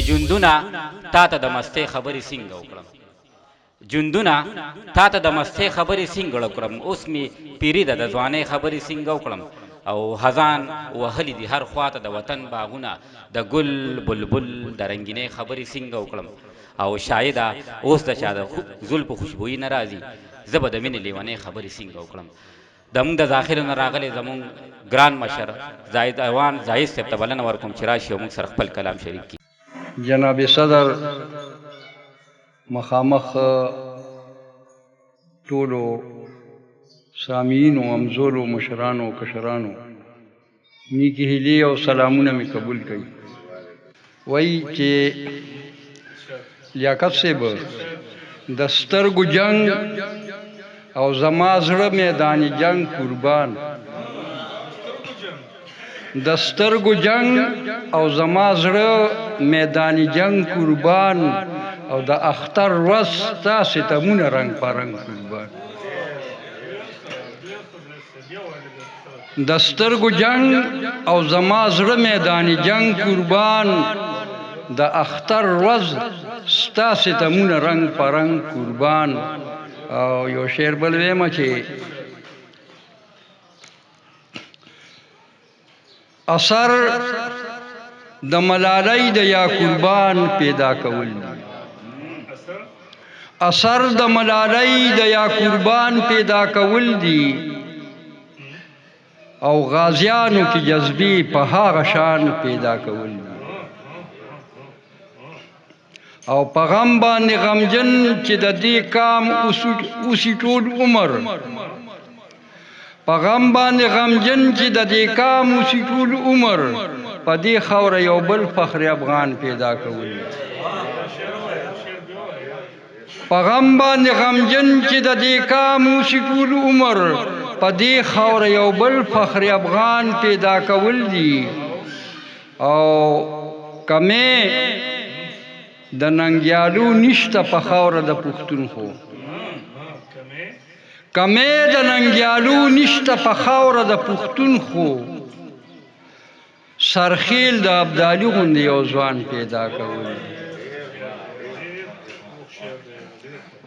ژوندونه تا ته د مستۍ خبرې څنګه وکړم، ژوندونه تا ته د مستۍ خبرې څنګه وکړم، اوس مې پیري ده د ځوانۍ خبرې څنګه وکړم. او خزان وهلي دي هر خواته د وطن باغونه، د ګل بلبل د رنګینۍ خبرې څنګه وکړم. او شایده اوس د چا د زلفو خوشبویي نه راځي، زه به د مینې لیونۍ خبرې څنګه وکړم. د موږ د زاخیلو نه راغلی زموږ ګران مشر زاهد اعوان زاهد صاحب ته بلنه ورکوم چې راشي او موږ سره خپل کلام شریک کړي. جناب صدر مخامخ ټولو سامعینو، همزولو، مشرانو، کشرانو نیکې هیلې او سلامونه مې قبول کړئ. وایي چې لیاقت صاحب د سترګو جنگ او زما زړه میدان جنگ قربان، د سترګو جنگ او زما زړه میدان جنگ قربان، او د اختر ورځ ستا ستمونه رنګ په رنګ قربان. د سترګو جنگ او زما زړه میدان جنگ قربان، د اختر ورځ ستا ستمونه رنګ په رنګ قربان. او یو شعر بل وایم چې اثر د ملالۍ د یا قربان پیدا کول دي، اثر د ملالۍ د یا قربان پیدا کول دي، او غازیانو کې جذبې په هغه شان پیدا کول دي. او په غم باندې غمجن چې د دې کام اوسي ټول عمر، په غم باندې غمجن چې د دې کام اوسي ټول عمر، په دې خاوره یو بل فخر افغان پیدا کول. په غم باندې غمجن چې د دې کام اوسي ټول عمر، په دې خاوره یو بل فخر افغان پیدا کول دي. او کمې د ننګیالو نشته په خاوره د پښتونخوا، کمې د ننګیالو نشته په خاوره د پښتونخوا، سرخیل د ابدالي غوندې یو ځوان پیدا کول.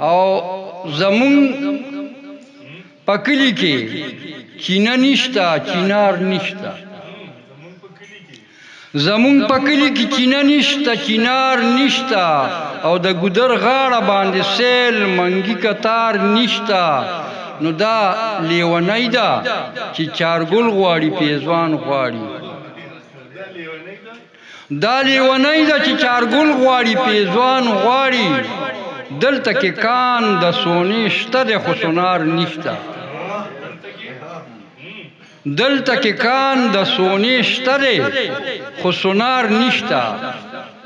او زمونږ په کلي کې چینه نشته، چینار نشته، زمونږ په کلي کې چینه نشته، چینار نشته، او د ګودر غاړه باندې سیل منګي کتار نشته. نو دا لیونی ده چې چارګل غواړي، پیزوان غواړي، دا لیونی ده چې چارګل غواړي، پیزوان غواړي. دلته کې کان د سونې شته دی خو سونار نشته، دلته کې کان د سونې شته دی خو سونار نشته.